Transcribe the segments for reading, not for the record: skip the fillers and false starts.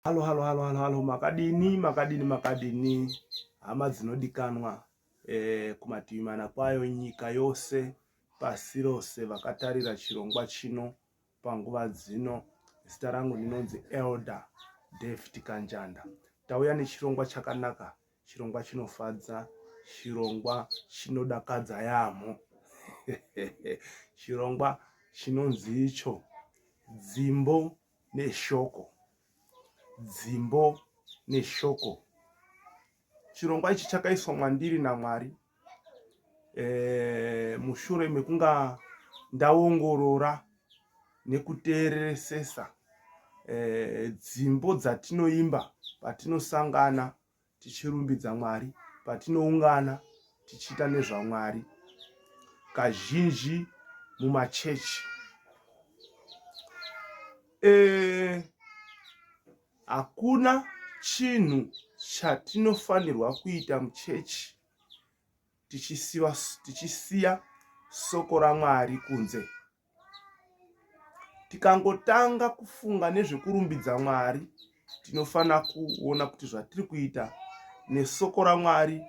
Halo, halo, halo, halo, halo, makadini, makadini, makadini, hama dzinodikanwa eh, kumativi mana kwayo nyika yose pasi rose vakatarira chirongwa chino panguva dzino. Zita rangu ndinonzi Elder David Kanjanda. Tauya nechirongwa chakanaka, chirongwa chinofadza, chirongwa chinodakadza yaamho chirongwa chinonzi icho Dzimbo neshoko, dzimbo neshoko. Chirongwa ichi chakaiswa mwandiri naMwari e, mushure mekunga ndaongorora nekuteereresesa e, dzimbo dzatinoimba patinosangana tichirumbidza Mwari, patinoungana tichiita nezvaMwari, kazhinji mumachechi. E, hakuna chinhu chatinofanirwa kuita muchechi tichisiya soko raMwari kunze. Tikangotanga kufunga nezvekurumbidza Mwari, tinofanira kuona kuti zvatiri kuita nesoko raMwari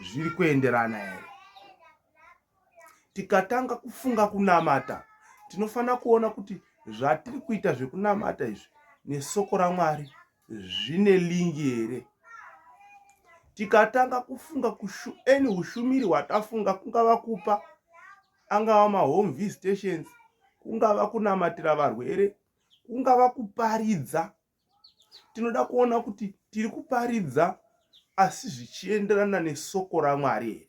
zviri kuenderana here. Tikatanga kufunga kunamata, tinofanira kuona kuti zvatiri kuita zvekunamata izvi nesoko raMwari zvine lingi here. Tikatanga kufunga kushu, any hushumiri hwatafunga kungava kupa angava mahome visitations kungava kunamatira varwere kungava kuparidza tinoda kuona kuti tiri kuparidza asi zvichienderana nesoko ramwari here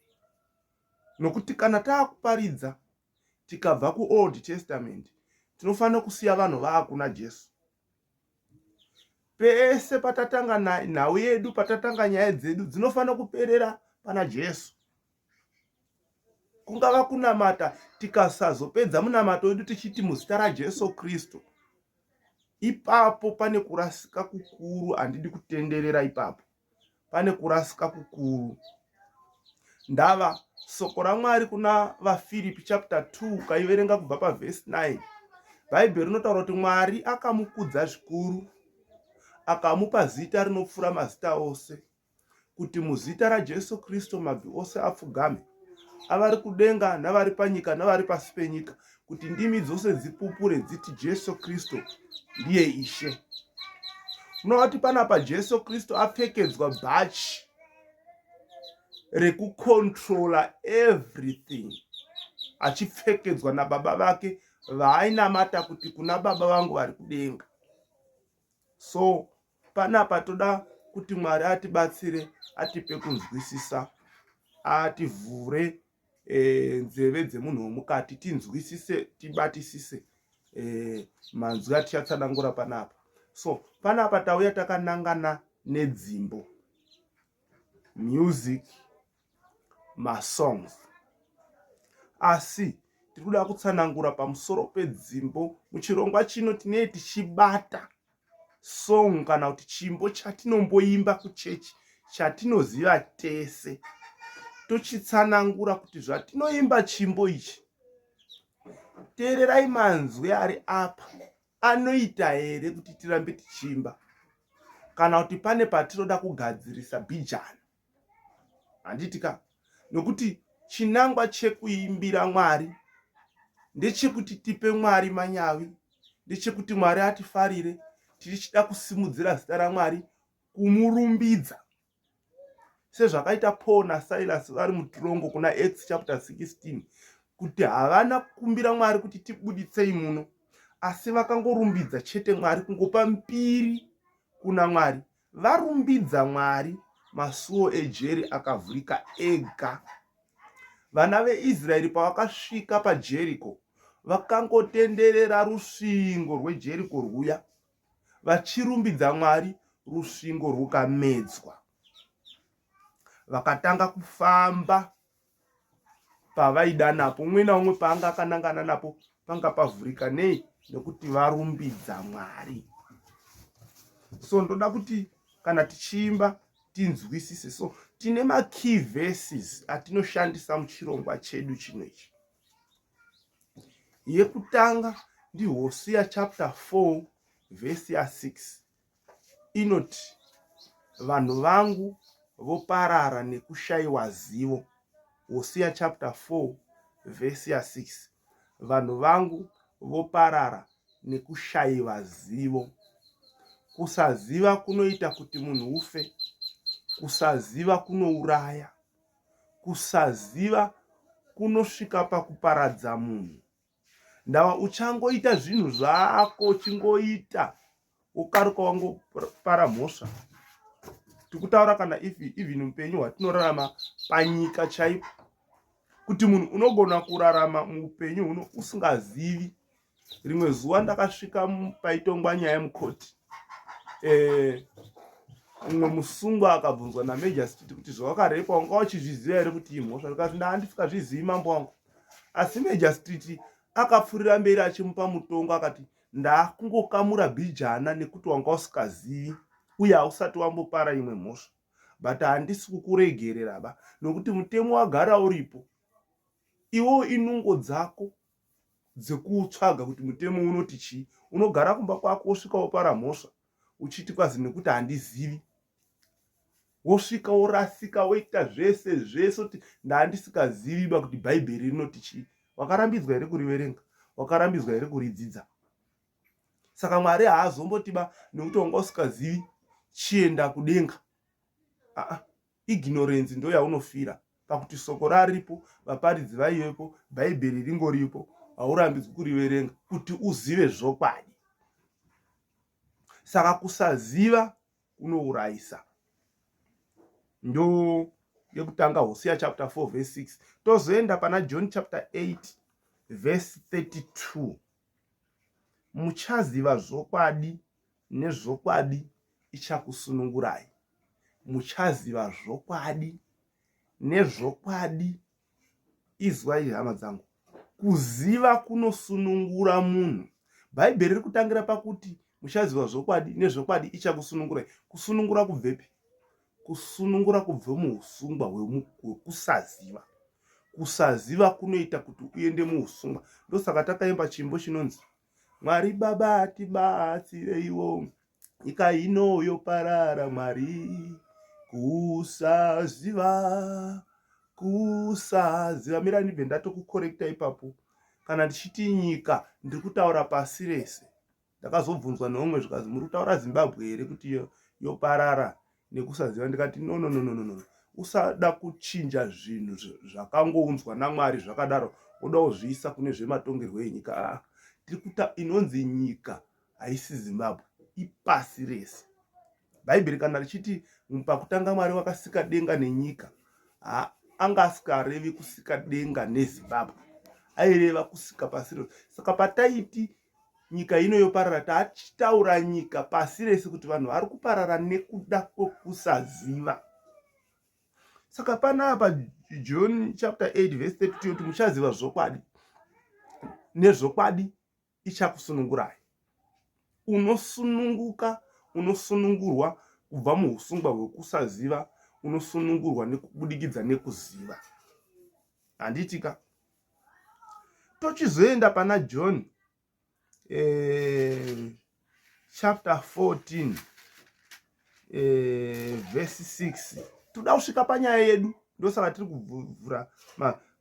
nokuti kana taakuparidza tikabva kuold testament tinofanira kusiya vanhu vaakuna jesu Pese patatanga nhau yedu, patatanga nyaya dzedu dzinofanira kuperera pana Jesu. Kungava kunamata, tikasazopedza munamato wedu tichiti muzita raJesu Kristu, ipapo pane kurasika kukuru. Handidi kutenderera ipapo. pane kurasika kukuru. Ndava soko raMwari kuna vaFiripi chapter 2 ukaiverenga kubva pavhesi 9 Bhaibheri rinotaura kuti Mwari akamukudza zvikuru akamupa zita rinopfuura mazita ose kuti muzita raJesu Kristu mabvi ose apfugame avari kudenga navari panyika navari pasi penyika kuti ndimi dzose dzipupure dziti Jesu Kristu ndiye Ishe. Unova panapa Jesu Kristu apfekedzwa bhachi rekucontrola everything achipfekedzwa nababa vake vaainamata kuti kuna baba vangu vari kudenga. So panapa toda kuti Mwari atibatsire atipe kunzwisisa ativhure e, nzeve dzemunhu womukati tinzwisise tibatisise e, manzwi atichatsanangura panapa so panapa tauya takanangana nedzimbo music masongs asi tiri kuda kutsanangura pamusoro pedzimbo muchirongwa chino tinee tichibata song kana kuti chimbo chatinomboimba kuchechi chatinoziva tese tochitsanangura kuti zvatinoimba chimbo ichi teererai manzwi ari apa anoita here kuti tirambe tichiimba kana kuti pane patinoda kugadzirisa bhijana handiti ka nokuti chinangwa chekuimbira mwari ndechekuti tipe mwari manyawi ndechekuti mwari atifarire tichida kusimudzira zita ramwari kumurumbidza sezvakaita paul nasilas vari mutirongo kuna acts chapter 16 kuti havana kukumbira mwari kuti tibuditsei muno asi vakangorumbidza chete mwari kungopa mbiri kuna mwari Varumbidza Mwari, masuo ejeri akavhurika ega. Vana veIsraeri pavakasvika paJeriko, vakangotenderera rusvingo rweJeriko rwuya vachirumbidza Mwari, rusvingo rwukamedzwa. Vakatanga kufamba pavaida napo umwe naumwe paanga akanangana napo panga pavhurika nei nekuti varumbidza mwari so ndoda kuti kana tichiimba tinzwisise so tine makey verses atinoshandisa muchirongwa chedu chino ichi yekutanga ndihosiya chapter 4 vhesi ya6. Inoti, Vanhu vangu voparara nekushaiwa zivo. Hosea chapter 4 verse ya 6. Vanhu vangu voparara nekushaiwa zivo. Kusaziva kunoita kuti munhu ufe. Kusaziva kunouraya. Kusaziva kunosvika pakuparadza munhu. Ndava uchangoita zvinhu zvako uchingoita wokaruka wangopara mhosva. Tikutaura kana if even upenyu hwatinorarama panyika chaipo kuti munhu unogona kurarama muupenyu huno usingazivi. Rimwe zuva ndakasvika paitongwa nyaya mukoti eh, mumwe musungwa akabvunzwa namejastiti kuti zvawakarepa wanga uchizviziva here kuti imhosva ndikati ndaandisikazvizivi mambo wangu. Asi mejastiti akapfurira mberi achimupa mutongo akati ndakungokamura bhijana nekuti wanga usikazivi uye hausati wambopara imwe mhosva but handisi kukuregerera ba nokuti mutemo wagara uripo iwewo inungo dzako dzekutsvaga kuti mutemo unoti chii unogara kumba kwako wosvika wopara mhosva uchiti kwazi nekuti handizivi wosvika worasika woita zvese zvese kuti ndaandisikazivi ba kuti bhaibheri rinoti chii wakarambidzwa here kuriverenga wakarambidzwa here kuridzidza saka mwari haazombotiba nekuti wanga usikazivi chienda kudenga aa ignorance ndo yaunofira pakuti soko raripo vaparidzi vaivepo bhaibheri ringoripo haurambidzwi kuriverenga kuti uzive zvokwadi saka kusaziva kunourayisa ndo yekutanga Hosea chapter 4 verse 6 tozoenda pana John chapter 8 verse 32 muchaziva zvokwadi nezvokwadi ichakusunungurai muchaziva zvokwadi nezvokwadi Izwai hama dzangu, kuziva kunosunungura munhu. Bhaibheri riri kutangira pakuti muchaziva zvokwadi nezvokwadi ichakusunungurai. Kusunungura kubvepi? Kusunungura kubva muusungwa hwekusaziva. Kusaziva kunoita kuti uende muusungwa. Ndosaka takaimba chimbo chinonzi Mwari Baba tibatsireiwo nyika ino yoparara Mwari kusaziva kusaziva mira ndibve ndatokukorekta ipapo kana ndichiti nyika ndiri kutaura pasi rese ndakazobvunzwa neumwe zvikazi muri kutaura zimbabwe here kuti yoparara nekusaziva ndikati no no no no no usada kuchinja zvinhu zvakangounzwa namwari zvakadaro woda kuzviisa kune zvematongerwo enyika aa tiri kuta inonzi nyika haisi zimbabwe ipasi rese bhaibheri kana richiti pakutanga mwari wakasika denga nenyika anga asikarevi kusika denga nezimbabwe aireva kusika pasi rese saka pataiti nyika ino yoparara tachitaura nyika pasi rese kuti vanhu vari kuparara nekuda kwekusaziva saka panapa john chapter 8 verse 32 kuti muchaziva zvokwadi nezvokwadi ichakusunungurai unosununguka unosunungurwa kubva muusungwa hwekusaziva unosunungurwa nekubudikidza nekuziva handitika tochizoenda pana john eh, chapter 14 eh, verse 6 toda kusvika panyaya yedu ndosaka tiri kuvhura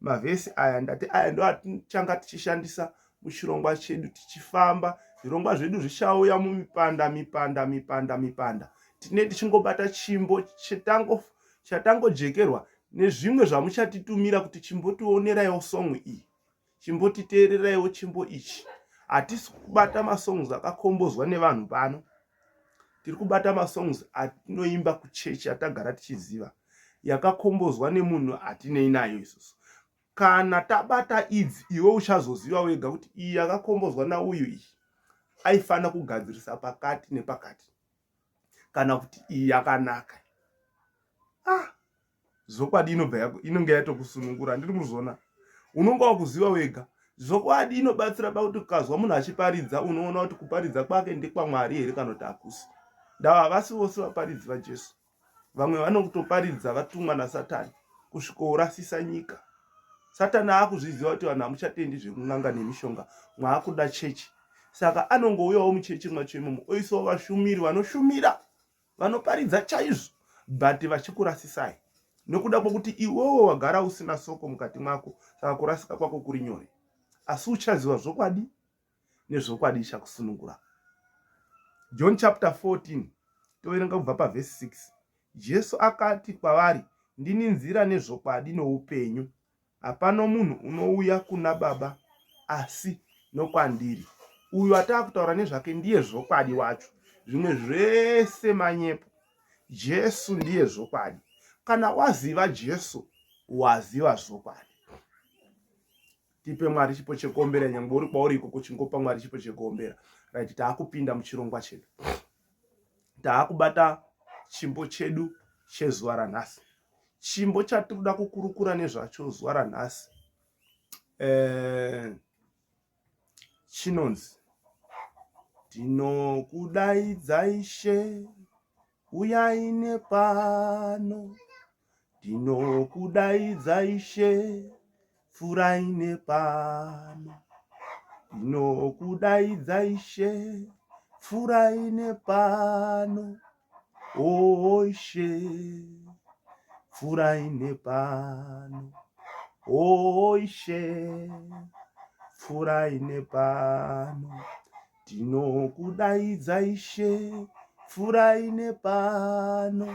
mavhesi ma aya ndati aya ndo atichanga tichishandisa muchirongwa chedu tichifamba zvirongwa zvedu zvichauya mumipanda mipanda mipanda mipanda tine tichingobata chimbo chatangojekerwa nezvimwe zvamuchatitumira kuti chimbotioneraiwo song iyi chimbotiteereraiwo chimbo ichi hatisi kubata masongs akakombozwa nevanhu pano tiri kubata masongs atinoimba kuchechi atagara tichiziva yakakombozwa nemunhu hatinei nayo isusu kana tabata idzi iwe uchazoziva wega kuti iyi yakakombozwa nauyu iyi aifanira kugadzirisa pakati nepakati kana kuti iyi yakanaka ah zvokwadi inobva inonge yatokusunungura ndiri kuzviona unonga wakuziva wega zvokwadi inobatsira pakuti ukazwa munhu achiparidza unoona kuti kuparidza kwake ndekwamwari here kana kuti hakusi ndava havasi vose vaparidzi vajesu vamwe vanokutoparidza vatumwa nasatani kusvikourasisa nyika satani aakuzviziva kuti vanhu hamuchatendi zvekun'anga nemishonga mwaakuda chechi saka anongouyawo muchechi mwacho imomo oisawo vashumiri vanoshumira. Vanoparidza chaizvo but vachikurasisai nekuda kwekuti iwewe wagara usina soko mukati mwako, saka kurasika kwako kuri nyore. Asi uchaziva zvokwadi nezvokwadi ichakusunungura. John chapter 14 toverenga kubva pavhesi 6. Jesu akati kwavari, Ndini nzira nezvokwadi noupenyu. Hapano munhu unouya kuna Baba asi nokwandiri. Uyu ataakutaura nezvake ndiye zvokwadi wacho. Zvimwe zvese manyepo. Jesu ndiye zvokwadi. Kana waziva Jesu, waziva zvokwadi. Tipe Mwari chipo chekuombera nyangwe uri kwauri ikoko chingopa Mwari chipo chekuombera. Right, taakupinda muchirongwa chedu. Taakubata chimbo chedu chezuva ranhasi. Chimbo chatiri kuda kukurukura nezvacho zuva ranhasi eh, chinonzi Ndinokudaidza Ishe, uyai nepano. Ndinokudaidza Ishe, pfurai nepano. Ndinokudaidza Ishe, pfurai nepano. Oh Ishe, pfurai nepano. Oh Ishe, pfurai nepano. Tinokudaidza Ishe, pfurai nepano.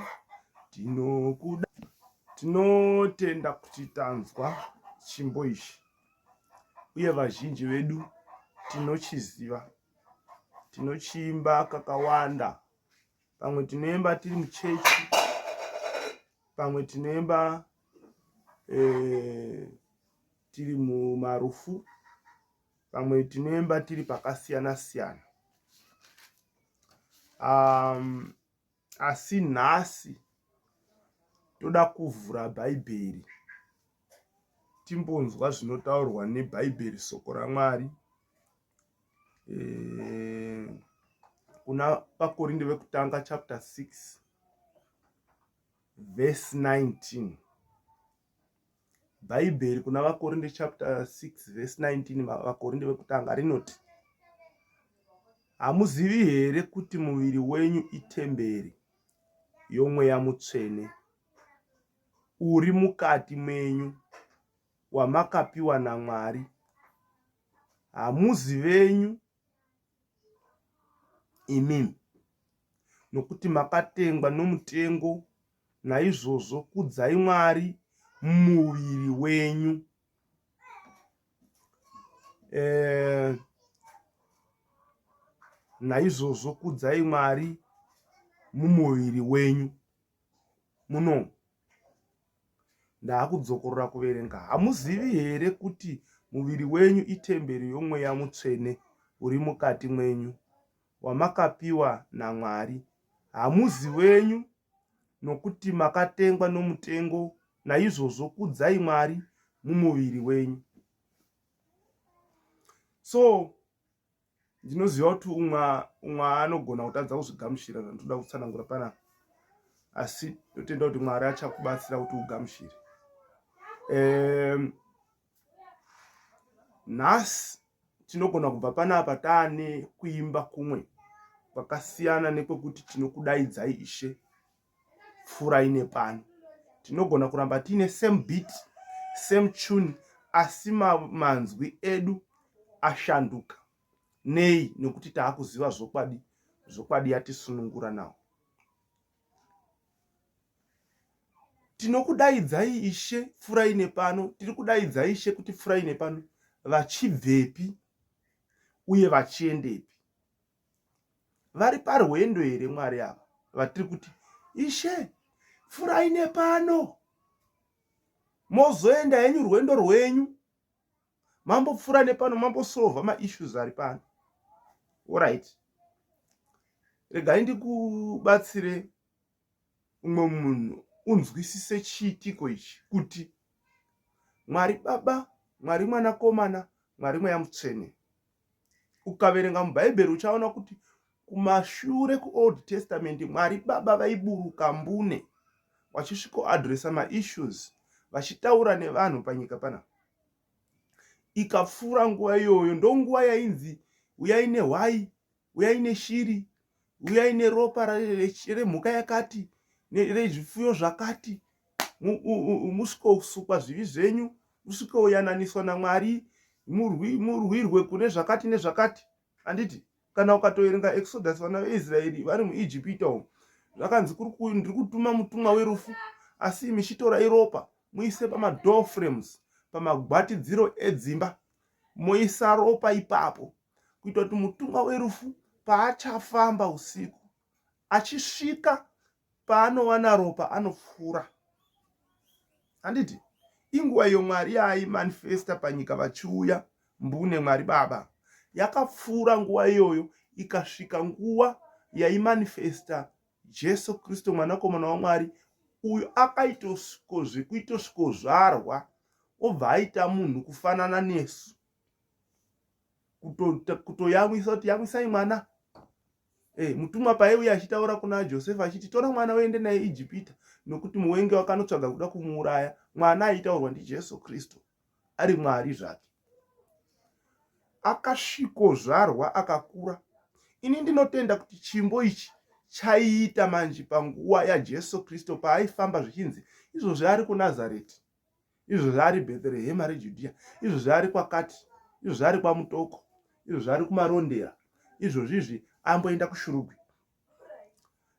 Tinokuda Tinotenda kuti tanzwa chimbo ichi uye vazhinji vedu tinochiziva. Tinochiimba kakawanda. Pamwe tinoimba tiri muchechi, pamwe tinoimba eh, tiri mumarufu, pamwe tinoimba tiri pakasiyana siyana. Um, asi nhasi toda kuvhura bhaibheri timbonzwa zvinotaurwa nebhaibheri soko ramwari eh, kuna vakorinde vekutanga chapter 6 verse 19 Bhaibheri kuna vaKorinde chapter 6 verse 19 vaKorinde vekutanga rinoti Hamuzivi here kuti muviri wenyu itemberi yoMweya Mutsvene uri mukati menyu wamakapiwa naMwari? Hamuzi venyu imimi, nokuti makatengwa nomutengo, naizvozvo kudzai Mwari mumuviri wenyu. Eh, naizvozvo kudzai Mwari mumuviri wenyu. Muno Ndaakudzokorora kuverenga. Hamuzivi here kuti muviri wenyu itemberi yoMweya Mutsvene uri mukati mwenyu, wamakapiwa naMwari? Hamuzi wenyu, nokuti makatengwa nomutengo, naizvozvo kudzai Mwari mumuviri wenyu. So ndinoziva kuti umwe umwe anogona kutadza kuzvigamuchira zvandinoda kutsanangura panapa asi totenda kuti mwari achakubatsira kuti ugamuchire um, nhasi tinogona kubva panapa taane kuimba kumwe kwakasiyana nekwekuti tinokudaidzai ishe pfuurai nepano tinogona kuramba tiine same beat same tune asi manzwi edu ashanduka nei nekuti taakuziva zvokwadi zvokwadi yatisunungura nawo tinokudaidzai ishe pfuurai nepano tiri kudaidza ishe kuti pfuurai nepano vachibvepi uye vachiendepi Vari parwendo here Mwari ava vatiri kuti Ishe pfurai nepano mozoenda henyu rwendo rwenyu mambopfuura nepano mambosolva maissues ari pano. Orit, regai ndikubatsire umwe munhu unzwisise chiitiko ichi kuti Mwari Baba, Mwari Mwanakomana, Mwari Mweya Mutsvene Ukaverenga muBhaibheri uchaona kuti kumashure kuOld Testament Mwari Baba vaiburuka mbune vachisvikoadresa maissues vachitaura nevanhu panyika panapa. Ikapfuura nguva iyoyo ndonguva yainzi uyai nehwai, uyai neshiri, Uyai neropa remhuka yakati, rezvipfuyo zvakati, musvikosukwa zvivi zvenyu, musvikoyananiswa naMwari, murwirwe kune zvakati nezvakati. Handiti? Kana ukatoverenga Exodus, vana veIsraeri vari muIjipita umu, zvakanzi ndiri kutuma mutumwa werufu, asi imi chitorai ropa muise pamadoor frames, pamagwatidziro edzimba, moisa ropa ipapo kuita kuti mutumwa werufu paachafamba usiku achisvika paanowana ropa anopfuura. Handiti inguva iyo Mwari yaaimanifesta panyika vachiuya mbune Mwari Baba yakapfuura nguva iyoyo ikasvika nguva yaimanifesta Jesu Kristu mwanakomana waMwari uyo akaitosviko zvekuitosvikozvarwa obva aita munhu kufanana nesu kutoyamwisa kuti yamwisai mwana. Hey, eh, mutumwa paaiuya achitaura kuna Josefa achiti tora mwana uende naye Ijipita nokuti muwengi wakanotsvaga kuda kumuuraya. Mwana aitaurwa ndiJesu Kristu ari Mwari zvake. Akasvikozvarwa akakura. Ini ndinotenda kuti chimbo ichi chaiita manje panguva yaJesu Kristu paaifamba zvichinzi izvozvi ari kuNazareti. Izvozvi ari Bhetherehema reJudhiya, izvozvi ari kwakati, izvozvi ari kwaMutoko, izvozvi ari kuMarondera, izvozvi izvi amboenda kuShurugwi.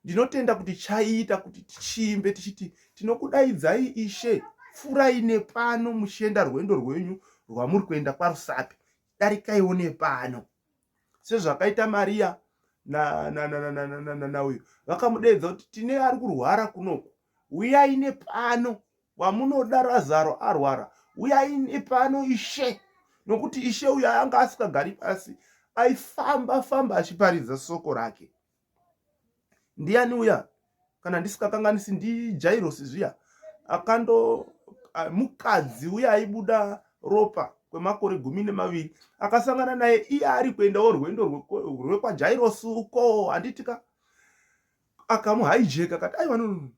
Ndinotenda kuti chaiita kuti tichiimbe tichiti tinokudaidzai Ishe, pfuurai nepano muchienda rwendo rwenyu rwamuri kuenda kwaRusape, darikaiwo nepano. Sezvakaita Mariya nauyu vakamudeedza kuti tine ari kurwara kunoku, uyai nepano. Wamunoda Razaro arwara, uyai nepano Ishe. Nokuti Ishe uyo anga asikagari pasi, aifamba famba achiparidza soko rake. Ndiani uya? Kana ndisikakanganisi ndiJairosi zviya akando mukadzi uya aibuda ropa kwemakore 12 akasangana naye iye ari kuendawo rwendo rwekwaJairosi uko handitika akamuhaijeka akati aiwa no, no, no.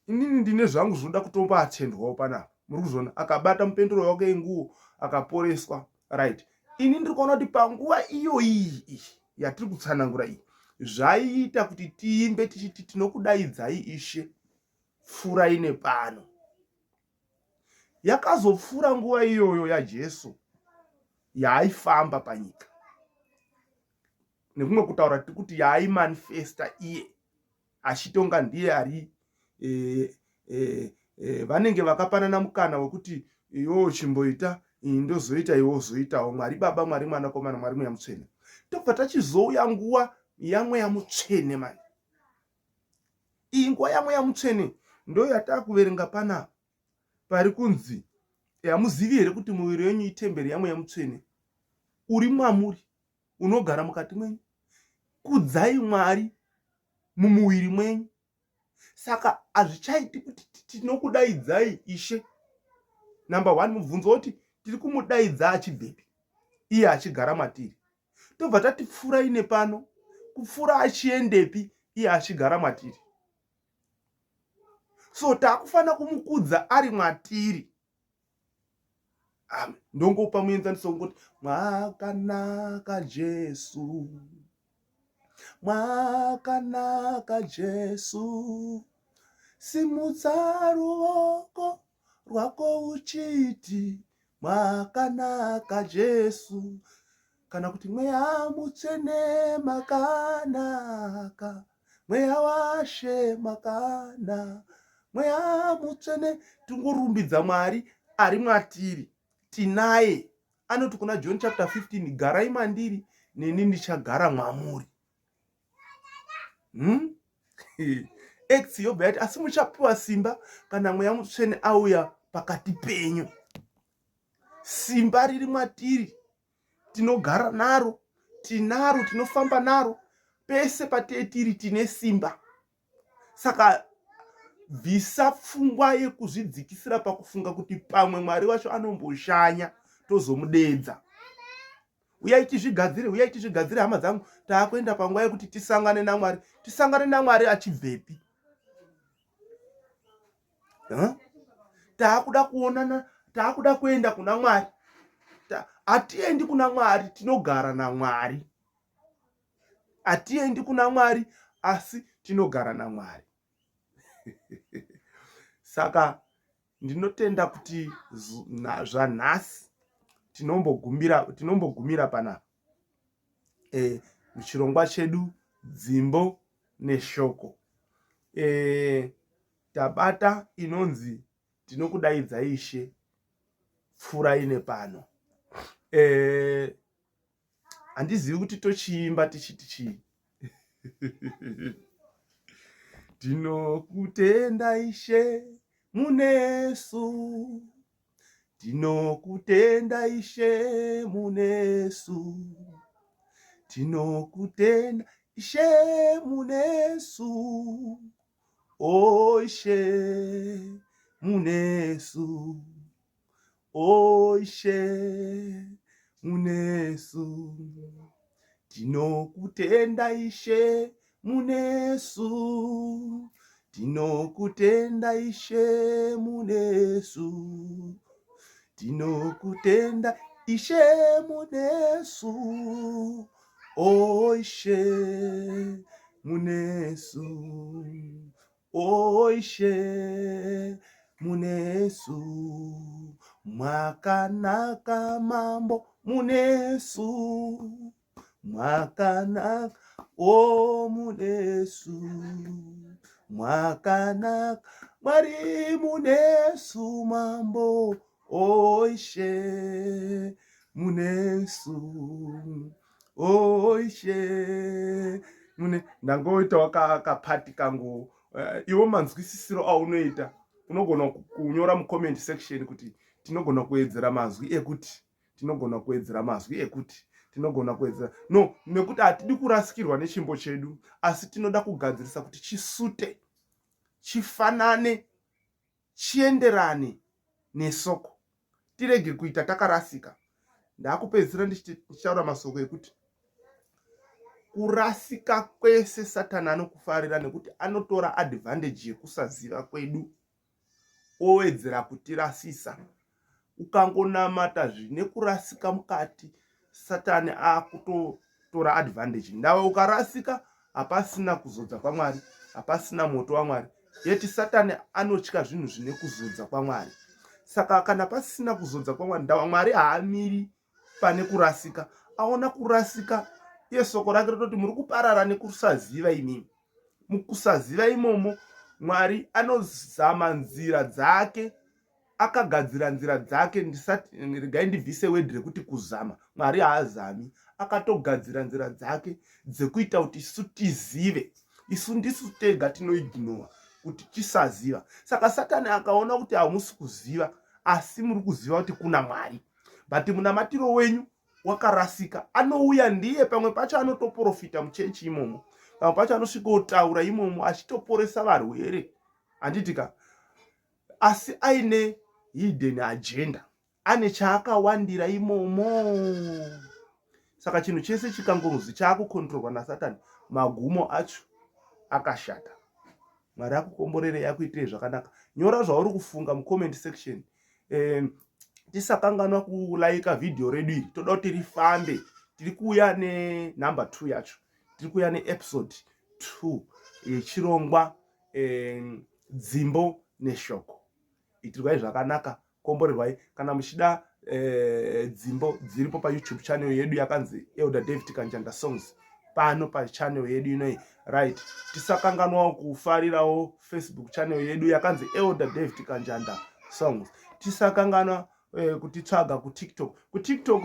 Inini ndine zvangu zvinoda kutomboatendwawo panapa. Muri kuzviona? Akabata mupendero wake yenguo akaporeswa. Right. Ini ndiri kuona kuti panguva iyoyi iyi yatiri kutsanangura iyi zvaiita kuti tiimbe tichiti tinokudaidzai Ishe pfuurai nepano. Yakazopfuura nguva iyoyo yaJesu yaaifamba panyika. Nekumwe kutaura tiri kuti yaaimanifesta iye achitonga ndiye ari e, e, e, vanenge vakapanana mukana wekuti iwewo chimboita ini ndozoita iwe wozoitawo. Mwari Baba, Mwari Mwanakomana, Mwari Mweya Mutsvene. Tobva tachizouya nguva yaMweya Mutsvene manje. Iyi nguva yaMweya Mutsvene ndo yatakuverenga panapa pari kunzi hamuzivi here kuti muviri wenyu itemberi yaMweya Mutsvene uri mwamuri unogara mukati mwenyu. Kudzai Mwari mumuviri mwenyu. Saka hazvichaiti kuti tinokudaidzai Ishe. Number one, mubvunzo woti tiri kumudaidza achibvepi iye achigara matiri. Tobva tati pfuurai nepano, kupfuura achiendepi iye achigara matiri. So takufanira kumukudza ari mwatiri. Amen. Ndongopa muenzaniso wekungoti mwakanaka Jesu, mwakanaka Jesu, simudza ruoko rwako uchiti mwakanaka Jesu, kana kuti Mweya Mutsvene makanaka. Mweya waShe makana, Mweya Mutsvene. Tingorumbidza Mwari ari mwatiri, tinaye. Anoti kuna John chapter 15, garai mandiri neni ndichagara mwamuri. Acts yobva yati asi muchapiwa simba kana Mweya Mutsvene auya pakati penyu. Simba riri mwatiri tinogara naro, tinaro, tinofamba naro pese patee tiri, tine simba. Saka bvisa pfungwa yekuzvidzikisira pakufunga kuti pamwe Mwari wacho anomboshanya tozomudeedza. Uyai tizvigadzire, uyai tizvigadzire hama dzangu, taakuenda panguva yekuti tisangane naMwari. Tisangane naMwari achibvepi? Huh? Taakuda kuonana, taakuda kuenda kuna Mwari. Hatiendi kuna Mwari, tinogara naMwari. Hatiendi kuna Mwari asi tinogara naMwari. Saka ndinotenda kuti zvanhasi tinombogumira tinombogumira panapa e, muchirongwa chedu dzimbo neshoko e, tabata inonzi tinokudaidza ishe pfurai nepano e, handizivi kuti tochiimba tichiti chii tinokutenda ishe munesu tinokutenda ishe munesu tinokutenda ishe munesu o ishe munesu O Ishe munesu, tinokutenda Ishe munesu, tinokutenda Ishe munesu, tinokutenda Ishe munesu, O Ishe munesu. O Ishe munesu, mwakanaka mambo munesu, mwakanaka o munesu, mwakanaka Mwari munesu mambo o Ishe munesu. O Ishe mune ndangoitawo kapati kangu iwo manzwisisiro aunoita unogona kunyora mucomment section kuti tinogona kuwedzera mazwi ekuti tinogona kuwedzera mazwi ekuti tinogona kuwedzera no nekuti hatidi kurasikirwa nechimbo chedu asi tinoda kugadzirisa kuti chisute chifanane chienderane nesoko tirege kuita takarasika ndakupedzisira ndichitaura masoko ekuti kurasika kwese satani anokufarira nekuti anotora advantage yekusaziva kwedu owedzera kutirasisa ukangonamata zvine kurasika mukati satani akutotora advantage ndava ukarasika hapasina kuzodza kwamwari hapasina moto wamwari yeti satani anotya zvinhu zvine kuzodza kwamwari saka kana pasina kuzodza kwamwari ndava mwari haamiri pane kurasika aona kurasika iye soko rake rototi muri kuparara nekusaziva imimi mukusaziva imomo mwari anozama nzira dzake akagadzira nzira dzake ndisati regai ndibvise wedhi rekuti kuzama mwari haazami akatogadzira nzira dzake dzekuita kuti isu tizive isu ndisu tega tinoignowa kuti tisaziva saka satani akaona kuti hamusi kuziva asi muri kuziva kuti kuna mwari but munamatiro wenyu wakarasika anouya ndiye pamwe pacho anotoprofita muchechi imomo pamwe pacho anosvikotaura imomo achitoporesa varwere handiti ka asi aine hidden agenda ane chaakawandira imomo saka chinhu chese chikangonzi chaakukontrolwa nasatani magumo acho akashata mwari akukomborerei akuitirei zvakanaka nyora zvauri kufunga mucomment section um, tisakanganwa kulaika vhidhiyo redu iri toda kuti rifambe tiri kuuya nenumber 2 yacho tiri kuuya neepisode 2 yechirongwa um, dzimbo neshoko itirwai zvakanaka komborerwai kana muchida eh, dzimbo dziripo payoutube channel yedu yakanzi Elder David Kanjanda Songs pano pachannel yedu inoyi right tisakanganwawo kufarirawo facebook channel yedu yakanzi Elder David Kanjanda Songs tisakanganwa eh, kutitsvaga kutiktok kutiktok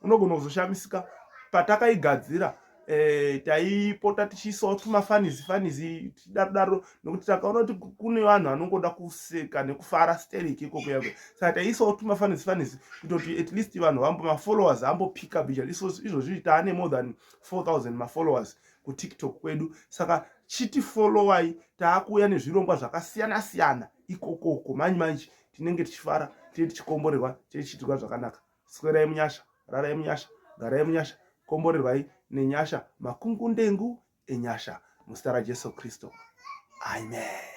unogona kuzoshamisika patakaigadzira eh, taipota tichiisawo tumafanizi fanizi tichidaro daro nokuti takaona kuti kune vanhu vanongoda kuseka nekufara stereki ikoko yako saka taiisawo tumafanizi fanizi kutoti at least vanhu vambo mafollowers ambopika bija izvozvi taane more than 4000 mafollowers kutiktok kwedu saka chitifollowai taakuuya nezvirongwa zvakasiyana siyana ikokoko manje manje tinenge tichifara tinenge tichikomborerwa tinenge tichiitirwa zvakanaka swerai munyasha rarai munyasha garai munyasha komborerwai nenyasha makungundengu enyasha muzita rajesu kristu amen.